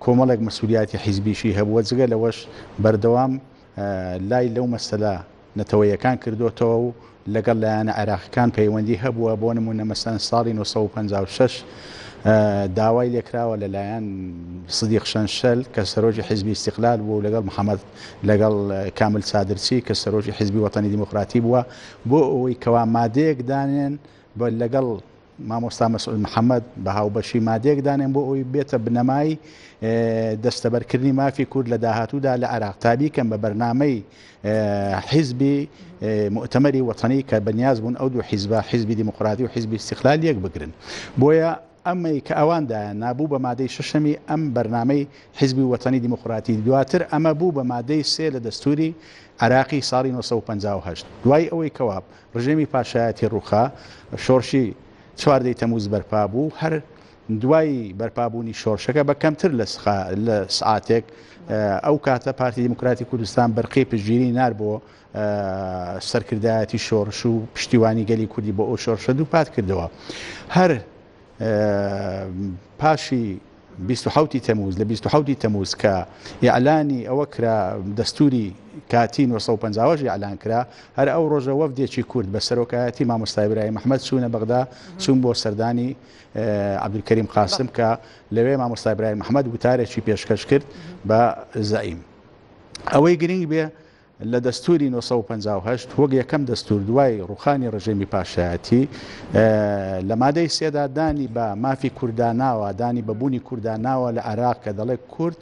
کۆمەڵێک مەسولیاتی حیزبیشی هەبووە، جگە لەوەش بەردەوام لای لەو مەسەلە نەتەوەیەکان کردۆتەوە و لەگەڵ لایەنە عێراقیەکان پەیوەندی هەبووە، بۆ نموونە مەسەلەن ساڵی 956 داوای لێکراوە لەلایەن سدیق شەنشەل کە سەرۆکی حیزبی ئیستیقلال بوو و لەگەڵ محەمەد لەگەڵ کامل چادرچی کە سەرۆکی حیزبی وەتەنی دیموکراتی بووە بۆ ئەوەی کەوا مادەیەک دانێن بە لەگەڵ مامۆستا مەسعود محەمەد بە هاوبەشی مادەیەک دانێن بۆ ئەوەی بێتە بنەمای دەستەبەرکردنی مافی کورد لە داهاتوودا لە عێراق تا بیکەن بە بەرنامەی حیزبی موئتەمەری وەتەنی کە بەنیاز بوون ئەو دوو حیزبە حیزبی دیموکراتی و حیزبی ئیستیقلال یەک بگرن بۆیە ئەمەی کە ئەوان دایان نابوو بە مادەی شەشەمی ئەم بەرنامەی حیزبی وەتەنی دیموکراتی دواتر ئەمە بوو بە مادەی سێ لە دەستوری عێراقی ساڵی 1958 دوای ئەوەی کەوا ڕژێمی پاشایەتی ڕووخا، شۆڕشی چواردەی تەمووز بەرپا بوو، هەر دوای بەرپابوونی شۆڕشەکە بە کەمتر لە سعاتێک ئەو کاتە پارتی دیموکراتی کوردستان بەرقەی پشتگیری نار بۆ سەرکردایەتی شۆڕش و پشتیوانی گەلی کوردی بۆ ئەو شۆڕشە دووپات کردەوە. هەر پاشی 27 ی تەمووز، لە 27 ی تەمووز کە ئیعلانی ئەوە کرا دەستووری کاتی 958 ئیعلان کرا، هەر ئەو ڕۆژە وەفدێکی کورد بە سەرۆکایەتی مامۆستا ئیبراهیم ئەحمەد چوونە بەغدا، چوون بۆ سەردانی عەبدولکەریم قاسم کە لەوێ مامۆستا ئیبراهیم ئەحمەد وتارێکی پێشکەش کرد بە زەعیم. ئەوەی گرنگ بێ لە دەستووری 958 وەک یەکەم دەستوور دوای ڕووخانی ڕژێمی پاشایەتی لە مادەی سێدا دانی بە مافی کورددا ناوە، دانی بە بوونی کورددا ناوە لە عێراق کە دەڵێ کورد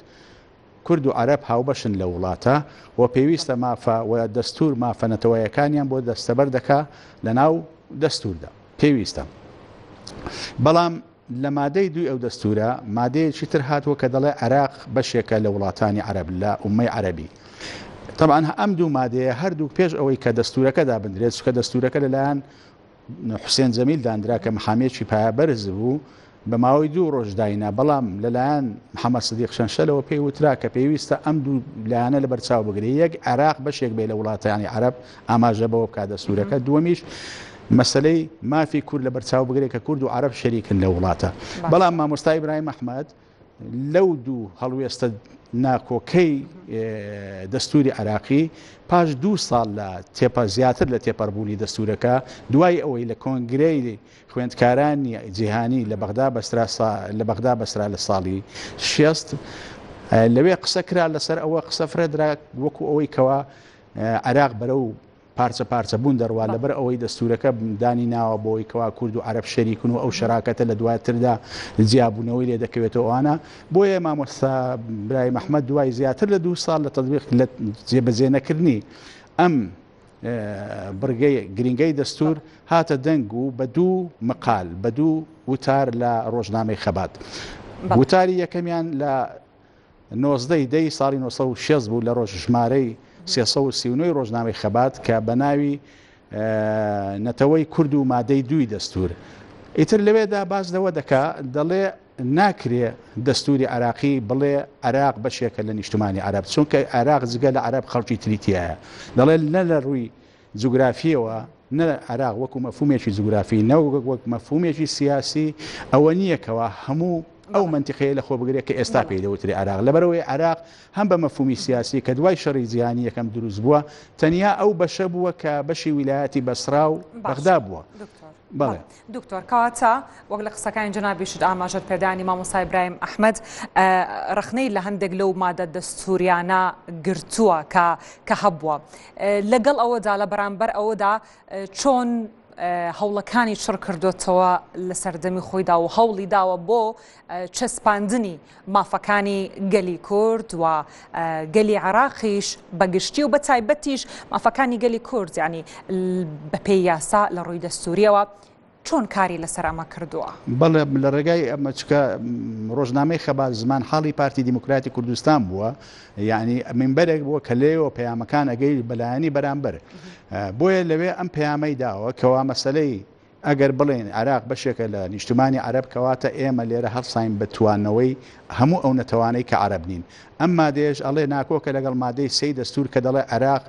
کورد و عەرەب هاوبەشن لە وڵاتە و پێویستە مافە و دەستوور مافە نەتەوەیەکانیان بۆ دەستەبەر دەکا لە ناو دەستووردا پێویستە بەڵام لە مادەی دووی ئەو دەستوورە مادەیەکی تر هاتووە کە دەڵێ عێراق بەشێکە لە وڵاتانی عەرەب لە ئوممەی عەرەبی. تەبعەن ئەم دوو مادەیە هەردووک پێش ئەوەی کە دەستوورەکە دابندرێت، چونکە دەستوورەکە لەلایەن حوسێن جەمیل داندرا کە محامیەکی پایەبەرز بوو، بە ماوەی دوو ڕۆژ داینا، بەڵام لەلایەن محەمەد سدیق شەنشەلەوە پێی وترا کە پێویستە ئەم دوو لایەنە لەبەرچاو بگرێت، یەک عێراق بەشێک بێ لە وڵاتانی عەرەب، ئاماژە بەوە بکات دەستوورەکە، دووەمیش مەسەلەی مافی کورد لەبەرچاو بگرێت کە کورد و عەرەب شەریکن لە وڵاتە. بەڵام مامۆستا ئیبراهیم ئەحمەد لەو دوو هەڵوێستە ناکۆکەی دەستوری عێراقی پاش دوو ساڵ لە تێپە زیاتر لە تێپەڕبوونی دەستورەکە دوای ئەوەی لە کۆنگرەی خوێندکارانی جیهانی لە بەغدا بەسترا لە بەغدا بەسترا لە ساڵی شێست لەوێ قسە کرا لەسەر ئەوە قسە فرەدرا وەکو ئەوەی کەوا عێراق بەرەو پارچە پارچە بوون دەڕوا لەبەر ئەوەی دەستورەکە دانی ناوە بۆی کەوا کورد و عەرەب شەریکن و ئەو شەراکەتە لە دواتردا جیابوونەوەی لێ دەکەوێتەوە ئەوانە بۆیە مامۆستا برایم ئەحمەد دوای زیاتر لە دوو ساڵ لە تەطبیق لە جێبەجێ نەکردنی ئەم بڕگەی گرنگەی دەستور هاتە دەنگ و بە دوو مقال بە دوو وتار لە ڕۆژنامەی خەبات وتاری یەکەمیان لە 19 ی دەی ساڵی 960 بوو لە ڕۆژ ژمارەی 339 ی ڕۆژنامەی خەبات کە بە ناوی نەتەوەی کورد و مادەی دووی دەستور ئیتر لەوێدا باس لەوە دەکا دەڵێ ناکرێ دەستوری عراقی بڵێ عراق بەشێکە لە نیشتمانی عەرەب چونکە عراق جگە لە عەرەب خەڵکی تری تیایە دەڵێ نە لە ڕووی جوگرافییەوە نە عێراق وەکو مەفهومێکی جوگرافی نە وەک مەفهومێکی سیاسی ئەوە نییە کەوا هەموو ئەو مەنتیقەیە لەخۆ بگرێت کە ئێستا پێی دەوترێ عێراق لەبەرئەوەی عێراق هەم بە مەفهومی سیاسی کە دوای شەڕی جیهانی یەکەم دروست بووە تەنیا ئەو بەشە بووە کە بەشی ویلایەتی بەسرا و بەغدا بووە. بەڵێ. دکتۆر کەواتە وەک لە قسەکانی جەنابیشت ئاماژەت پێدانی مامۆستا ئیبراهیم ئەحمەد ڕەخنەی لە هەندێک لەو مادە دەستوریانە گرتووە کە کە هەبووە لەگەڵ ئەوەدا لە بەرامبەر ئەوەدا چۆن هەوڵەکانی چڕ کردوتەوە لە سەردەمی خۆیدا و هەوڵی داوە بۆ چەسپاندنی مافەکانی گەلی کورد و گەلی عێراقیش بە گشتی و بە تایبەتیش مافەکانی گەلی کورد یانی بەپێی یاسا لە ڕووی دەستووریەوە چۆن کاری لەسەر ئەمە کردووە؟ بەڵێ لە ڕێگای ئەمە چکە ڕۆژنامەی خەبات زمان حاڵی پارتی دیموکراتی کوردستان بووە یعنی مینبەرێک بووە کە لێەوە پەیامەکان ئەگەی بەلایەنی بەرامبەر بۆیە لەوێ ئەم پەیامەی داوە کەوا مەسلەی ئەگەر بڵێین عێراق بەشێکە لە نیشتمانی عەرەب کەواتە ئێمە لێرە هەڵساین بە توانەوەی هەموو ئەو نەتەوانەی کە عەرەب نین. ئەم مادەیەش ئەڵێ ناکۆکە لەگەڵ مادەی سێی دەستوور کە دەڵێ عێراق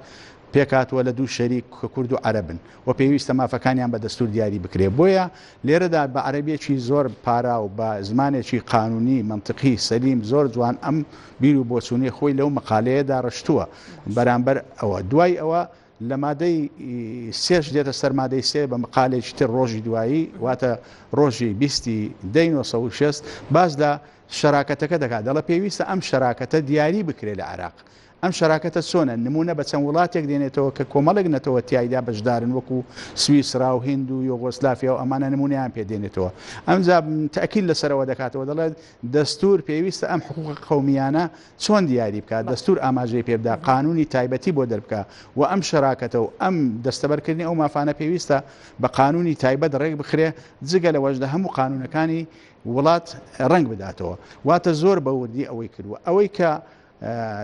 پێکهاتووە لە دوو شەریک کە کورد و عەرەبن و پێویستە مافەکانیان بە دەستوور دیاری بکرێ. بۆیە لێرەدا بە عەرەبیەکی زۆر پاراو، بە زمانێکی قانوونی، مەنتقی، سەلیم، زۆر جوان ئەم بیر و بۆچوونەی خۆی لەو مەقالەیەدا ڕشتووە بەرامبەر ئەوە. دوای ئەوە لە مادەی سێش دێتە سەر مادەی سێ بە مقالێکی تر ڕۆژی دوایی واتە ڕۆژی بیستی دەی 960 باس لە شەراکەتەکە دەکات دەڵێ پێویستە ئەم شەراکەتە دیاری بکرێت لە عێراق ئەم شەراکەتە چۆنە؟ نموونە بە چەند وڵاتێک دێنێتەوە کە کۆمەڵێک نەتەوە تیایدا بەشدارن وەکو سویسرا و هیند و یۆگۆسلافیا و ئەمانە نموونەیان پێ دێنێتەوە. ئەمجا تەئکید لەسەر ئەوە دەکاتەوە دەڵێت دەستوور پێویستە ئەم حقوقە قەومییانە چۆن دیاری بکات، دەستوور ئاماژەی پێ بدا، قانوونی تایبەتی بۆ دەربکا و ئەم شەراکەتە و ئەم دەستەبەرکردنی ئەو مافانە پێویستە بە قانوونی تایبەت ڕێک بخرێ، جگە لەوەش لە هەموو قانوونەکانی وڵات ڕەنگ بداتەوە. واتە زۆر بە وردی ئەوەی کردووە. ئەوەی کە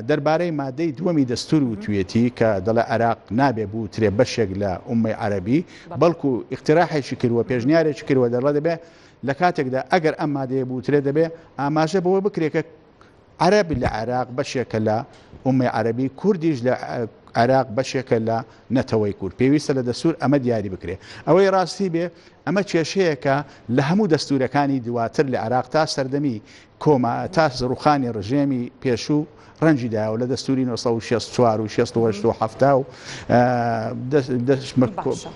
دەربارەی مادەی دووەمی دەستور وتویەتی کە دەڵێ عێراق نابێ بوترێ بەشێک لە ئوممەی عەرەبی، بەڵکو ئیقتراحێکی کردووە، پێشنیارێکی کردووە دەڵێ دەبێ لە کاتێکدا ئەگەر ئەم مادەیە بوترێ دەبێ ئاماژە بەوە بکرێ کە عەرەب لە عێراق بەشێکە لە ئوممەی عەرەبی، کوردیش لە عێراق بەشێکە لە نەتەوەی کورد. پێویستە لە دەستور ئەمە دیاری بکرێ. ئەوەی ڕاستی بێ ئەمە کێشەیەکە لە هەموو دەستورەکانی دواتر لە عێراق تا سەردەمی کۆما تا ڕوخانی ڕژێمی پێشوو ڕەنجی دایەوە لە دەستوری 964 و 68 و 70 و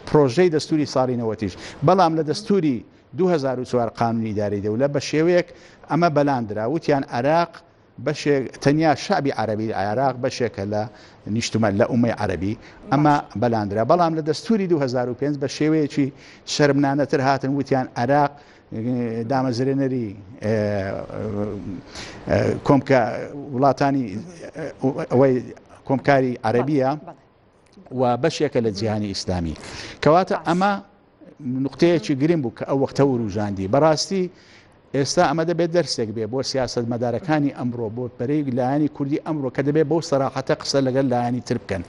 پرۆژەی دەستوری ساڵی نەوەتیش بەڵام لە دەستوری 2004 قانونی ئیدارەی دەولە بە شێوەیەک ئەمە بەلاندرا وتیان عێراق بەشێک تەنیا شەعبی عەرەبی عێراق بەشێکە لە نیشتمان لە ئومەی عەرەبی ئەمە بەلاندرا بەڵام لە دەستوری 2005 بە شێوەیەکی شەرمنانەتر هاتن وتیان عێراق دامەزرێنەری کۆمکە وڵاتانی ئەوەی کۆمکاری عەرەبیە و بەشێکە لە جیهانی ئیسلامی کەواتە ئەمە نقطەیەکی گرنگ بوو کە ئەو وەختە وروژاندی بەڕاستی ئێستا ئەمە دەبێت دەرسێک بێ بۆ سیاسەتمەدارەکانی ئەمڕۆ بۆ بەرەی لایەنی کوردی ئەمڕۆ کە دەبێت بەو سەراحەتە قسە لەگەل لایەنی تر بکەن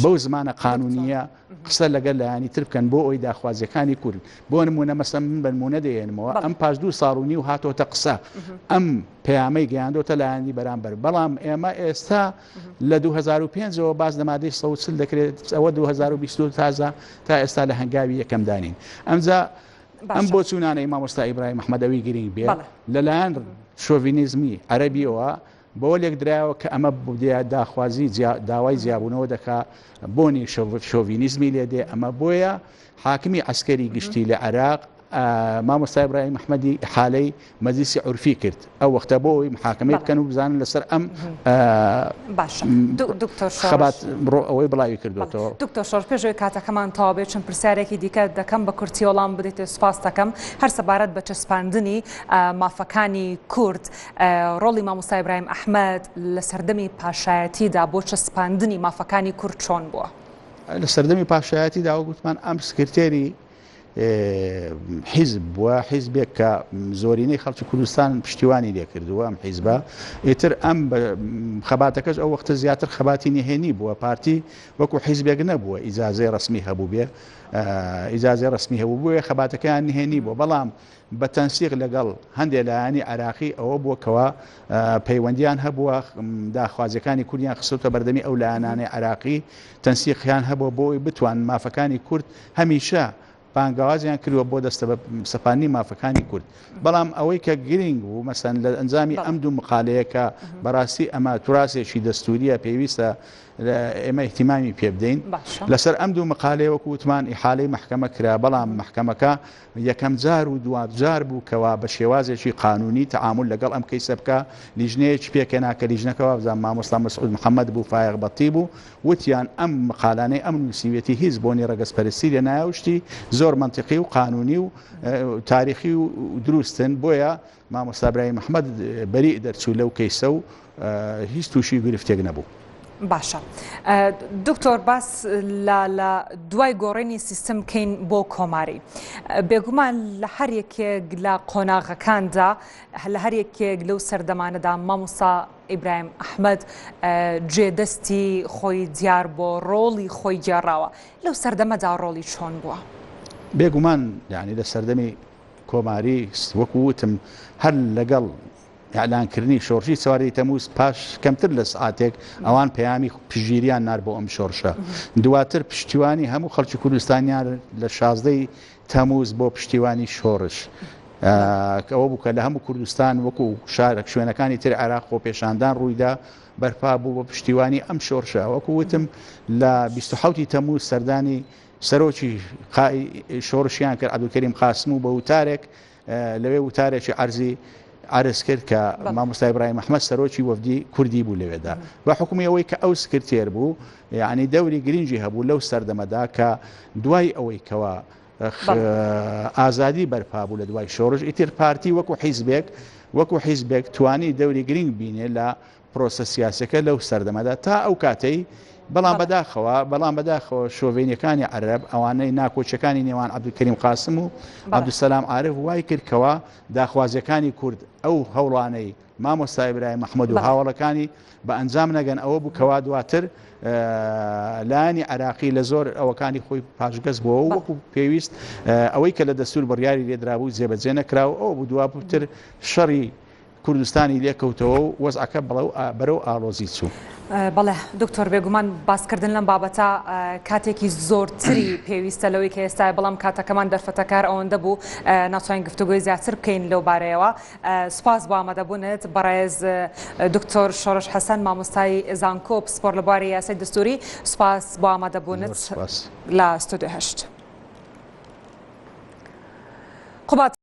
بەو زمانە قانونیە قسە لەگەل لایەنی تر بکەن بۆ ئەوی داخوازیەکانی کورد بۆ نمونە مەسەن من بەنمونە دەیەنمەوە ئەم پاش دوو ساڵ و نیو هاتۆتە قسە ئەم پەیامەی گەیاندۆتە لایەنی بەرامبەر بەڵام ئێمە ئێستا لە 2005ەوە باس لە مادەی 140 دەکرێت ئەوە 2022 تازە تا ئێستا لە هەنگاوی یەکەمدانین ئەمجا ئەم بۆچوونانەی مامۆستا ئیبراهیم ئەحمەد ئەوی گرینگ بێ لەلایەن شۆڤینیزمی عەرەبیەوە بەوە لێکدرایەوە کە ئەمە داخوازی داوای جیابوونەوە دەکا بۆنی شۆڤینیزمی لێ دێ ئەمە بۆیە حاکمی عەسکەری گشتی لە عێراق مامۆستا ئیبراهیم ئەحمەدی ئیحالەی مەجلیسی عورفی کرد ئەو وەختە بۆ ئەوەی محاکمەی بکەن و بزانن لەسەر ئەم باشە دکتۆر خەبات بڕۆ ئەوەی بڵاوی کردوێتەوە. دکتۆر شۆڕش پێش ئەوەی کاتەکەمان تەواو بێت چەند پرسیارێکی دیکە دەکەم بە کورتی وەڵام بدەیت سوپاست دەکەم هەر سەبارەت بە چەسپاندنی مافەکانی کورد ڕۆڵی مامۆستا ئیبراهیم ئەحمەد لە سەردەمی پاشایەتیدا بۆ چەسپاندنی مافەکانی کورد چۆن بووە؟ لە سەردەمی پاشایەتیدا وەک وتمان ئەم سکرتێری حیزب بووە، حیزبێک کە زۆرینەی خەڵکی کوردستان پشتیوانی لێکردووە ئەم حیزبە، ئیتر ئەم خەباتەکەش ئەو وەختە زیاتر خەباتی نهێنی بووە، پارتی وەکو حیزبێک نەبووە ئیجازەی ڕەسمی هەبووبێ، ئیجازەی ڕەسمی هەبوو بۆیە خەباتەکەیان نهێنی بووە، بەڵام بە تەنسیق لەگەڵ هەندێ لایەنی عێراقی ئەوە بووە کەوا پەیوەندیان هەبووە، داخوازیەکانی کوردیان خستۆتە بەردەمی ئەو لایەنانەی عێراقی، تەنسیقیان هەبووە بۆ ئەوەی بتوان مافەکانی کورد هەمیشە بانگەوازیان کردووە بۆ دەستە سەپاندنی مافەکانی کورد. بەڵام ئەوەی کە گرینگ بوو مەسەن لە ئەنجامی ئەم دوو مقالەیە کە بەڕاستی ئەمە توراسێکی دەستوریە پێویستە ئێمە ئیهتیمامی پێ بدەین لەسەر ئەم دوو مقالەیە وەکو وتمان ئیحالەی مەحکەمە کرا بەڵام مەحکەمەکە یەکەم جار و دوا جار بوو کەوا بە شێوازێکی قانونی تەعامول لەگەڵ ئەم کەیسە بکا، لیژنەیەکی پێکهێنا کە لیژنەکە وابزانم مامۆستا مەسعود محەمەد بوو، فایەق بەتی بوو، وتیان ئەم مقالانەی ئەم نووسیویەتی هیچ بۆنی ڕەگەزپەرستی لێ نایە و شتی زۆر مەنتیقی و قانونی و تاریخی و دروستن، بۆیە مامۆستا برایم ئەحمەد بەریء دەرچوو لەو کەیسە و هیچ تووشی گرفتێک نەبوو. باشە دکتۆر باس لە لە دوای گۆڕینی سیستم بکەین بۆ کۆماری بێگومان لە هەر یەکێک لە قۆناغەکاندا لە هەر یەکێک لەو سەردەمانەدا مامۆستا ئیبراهیم ئەحمەد جێ دەستی خۆی دیار بۆ ڕۆڵی خۆی گێڕاوە لەو سەردەمەدا ڕۆڵی چۆن بووە؟ بێگومان یانی لە سەردەمی کۆماری وەکو وتم هەر لەگەڵ. ئیعلانکردنی شۆڕشی چواردەی تەمووز پاش کەمتر لە سعاتێک ئەوان پەیامی پشتگیریان نارد بۆ ئەم شۆڕشە. دواتر پشتیوانی هەموو خەڵکی کوردستانیان لە شازدەی تەمووز بۆ پشتیوانی شۆڕش ئەوە بوو کە لە هەموو کوردستان وەکو شارە شوێنەکانی تر عێراق خۆپێشاندان ڕوویدا بەرپا بوو بۆ پشتیوانی ئەم شۆڕشە. وەکو وتم لە 27 تەمووز سەردانی سەرۆکی شۆڕشیان کرد عەبدولکەریم قاسم و بە وتارێک لەوێ وتارێکی عەرزی عەرز کرد کە مامۆستا ئیبراهیم ئەحمەد سەرۆکی وەفدی کوردی بوو لەوێدا بە حکومی ئەوەی کە ئەو سکرتێر بوو یعنی دەوری گرنگی هەبوو لەو سەردەمەدا کە دوای ئەوەی کەوا ئازادی بەرپا بوو لە دوای شۆڕش ئیتر پارتی وەکو حیزبێک وەکو حیزبێک توانی دەوری گرنگ بینێ لە پرۆسە سیاسیەکە لەو سەردەمەدا تا ئەو کاتەی بەڵام بەداخەوە بەڵام بەداخەوە شۆڤێنیەکانی عەرەب ئەوانەی ناکۆکیەکانی نێوان عەبدولکەریم قاسم و عەبدولسەلام عارف وای کرد کەوا داخوازیەکانی کورد ئەو هەوڵانەی مامۆستا ئیبراهیم ئەحمەد و هاوەڵەکانی بە ئەنجام نەگەن ئەوە بوو کەوا دواتر لایەنی عراقی لە زۆر ئەوەکانی خۆی پاشگەز بووە وەکو پێویست ئەوەی کە لە دەستور بڕیاری لێدرابوو جێبەجێ نەکرا و ئەو بوو دواتر شەڕی کوردستانی لێکەوتەوە و وەزعەکە بەرەو ئاڵۆزی چوو. بەڵێ دکتۆر بێگومان باسکردن لەم بابەتە کاتێکی زۆرتری پێویستە لەوەی کە ئێستا بەڵام کاتەکەمان دەرفەتەکار ئەوەندە بوو ناتوانین گفتوگۆی زیاتر بکەین لەو بارەیەوە سوپاس بۆ ئامادەبوونت بەڕێز دکتۆر شۆڕش حەسەن مامۆستای زانکۆ پسپۆر لە بواری یاسای دەستوری سوپاس بۆ ئامادەبوونت لە ستۆدیۆ هەشت. قوباد.